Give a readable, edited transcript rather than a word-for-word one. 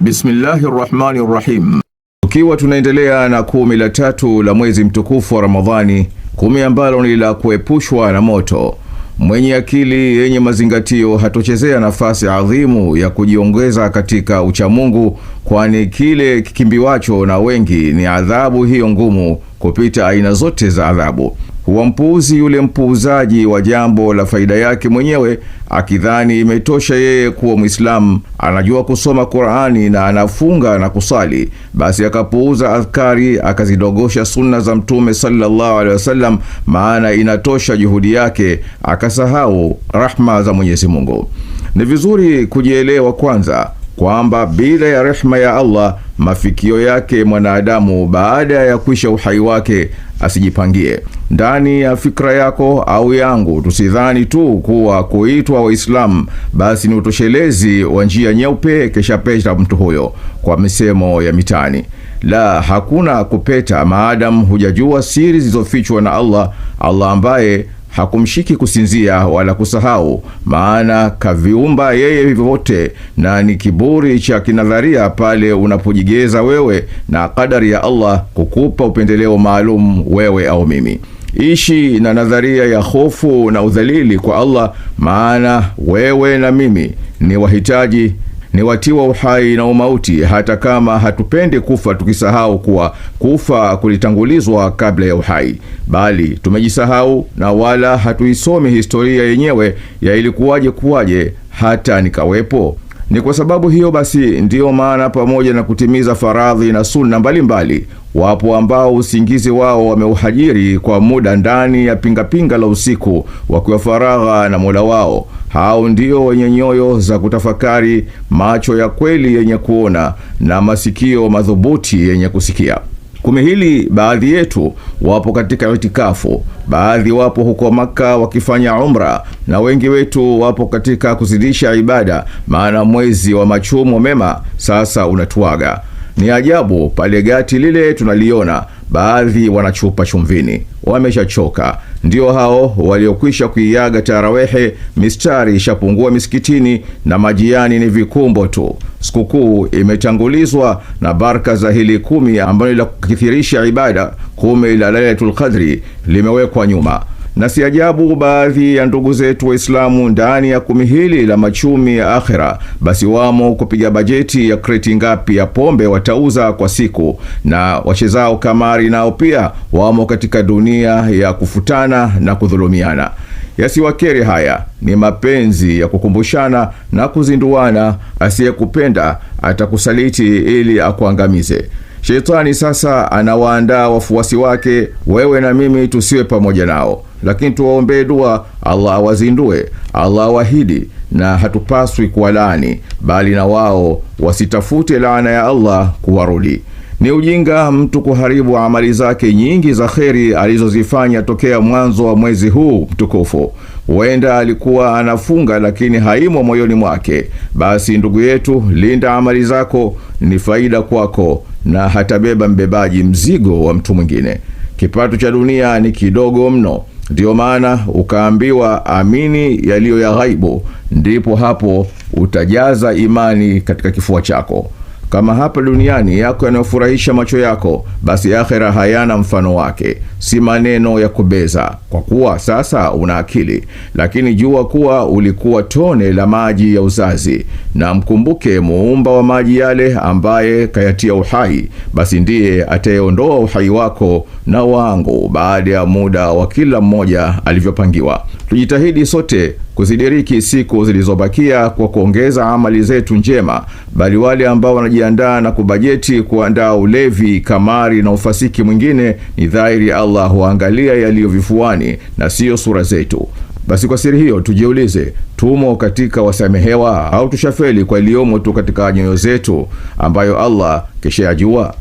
Bismillahi rahmani rahim. Tukiwa tunaendelea na kumi la tatu la mwezi mtukufu wa Ramadhani, kumi ambalo ni la kuepushwa na moto. Mwenye akili yenye mazingatio hatochezea nafasi adhimu ya kujiongeza katika uchamungu, kwani kile kikimbiwacho na wengi ni adhabu hiyo ngumu kupita aina zote za adhabu. Huwa mpuuzi yule mpuuzaji wa jambo la faida yake mwenyewe, akidhani imetosha yeye kuwa Mwislamu, anajua kusoma Qur'ani na anafunga na kusali, basi akapuuza adhkari, akazidogosha sunna za Mtume sallallahu alaihi wasallam, maana inatosha juhudi yake, akasahau rahma za Mwenyezi Mungu. Ni vizuri kujielewa kwanza kwamba bila ya rehma ya Allah mafikio yake mwanadamu baada ya kuisha uhai wake asijipangie. Ndani ya fikra yako au yangu, tusidhani tu kuwa kuitwa Waislamu basi ni utoshelezi wa njia nyeupe kesha peta mtu huyo, kwa misemo ya mitaani. La, hakuna kupeta maadamu hujajua siri zilizofichwa na Allah, Allah ambaye hakumshiki kusinzia wala kusahau, maana kaviumba yeye vyote, na ni kiburi cha kinadharia pale unapojigeza wewe na kadari ya Allah kukupa upendeleo maalum wewe au mimi. Ishi na nadharia ya hofu na udhalili kwa Allah, maana wewe na mimi ni wahitaji, ni watiwa uhai na umauti, hata kama hatupendi kufa, tukisahau kuwa kufa kulitangulizwa kabla ya uhai, bali tumejisahau na wala hatuisomi historia yenyewe ya ilikuwaje kuwaje hata nikawepo. Ni kwa sababu hiyo basi ndiyo maana pamoja na kutimiza faradhi na sunna mbalimbali, wapo ambao usingizi wao wameuhajiri kwa muda ndani ya pingapinga la usiku, wakiwa faragha na Mola wao. Hao ndio wenye nyoyo za kutafakari, macho ya kweli yenye kuona na masikio madhubuti yenye kusikia. Kumi hili baadhi yetu wapo katika itikafu, baadhi wapo huko Maka wakifanya umra, na wengi wetu wapo katika kuzidisha ibada, maana mwezi wa machumo mema sasa unatuaga. Ni ajabu pale gati lile tunaliona, baadhi wanachupa chumvini, wameshachoka. Ndio hao waliokwisha kuiaga tarawehe, mistari ishapungua misikitini na majiani ni vikumbo tu. Sikukuu imetangulizwa na baraka za hili kumi ambalo la kukithirisha ibada, kumi la Lailatul Qadri limewekwa nyuma. Na si ajabu baadhi ya ndugu zetu Waislamu ndani ya kumi hili la machumi ya akhira, basi wamo kupiga bajeti ya kreti ngapi ya pombe watauza kwa siku, na wachezao kamari nao pia wamo katika dunia ya kufutana na kudhulumiana. Yasiwakeri haya, ni mapenzi ya kukumbushana na kuzinduana. Asiyekupenda atakusaliti ili akuangamize. Shetani sasa anawaandaa wafuasi wake, wewe na mimi tusiwe pamoja nao, lakini tuwaombee dua, Allah awazindue, Allah awahidi, na hatupaswi kuwalaani, bali na wao wasitafute laana ya Allah kuwarudi. Ni ujinga mtu kuharibu amali zake nyingi za kheri alizozifanya tokea mwanzo wa mwezi huu mtukufu. Huenda alikuwa anafunga lakini haimo moyoni mwake. Basi ndugu yetu, linda amali zako, ni faida kwako na hatabeba mbebaji mzigo wa mtu mwingine. Kipato cha dunia ni kidogo mno, ndiyo maana ukaambiwa amini yaliyo ya ghaibu, ndipo hapo utajaza imani katika kifua chako. Kama hapa duniani yako yanayofurahisha macho yako, basi akhera hayana mfano wake. Si maneno ya kubeza, kwa kuwa sasa una akili, lakini jua kuwa ulikuwa tone la maji ya uzazi, na mkumbuke muumba wa maji yale ambaye kayatia uhai, basi ndiye atayeondoa uhai wako na wangu baada ya muda wa kila mmoja alivyopangiwa. Tujitahidi sote kuzidiriki siku zilizobakia kwa kuongeza amali zetu njema, bali wale ambao wanajiandaa na kubajeti kuandaa ulevi, kamari na ufasiki mwingine, ni dhahiri Allah huangalia yaliyo vifuani na siyo sura zetu. Basi kwa siri hiyo tujiulize, tumo katika wasamehewa au tushafeli kwa iliyomo tu katika nyoyo zetu ambayo Allah keshayajua?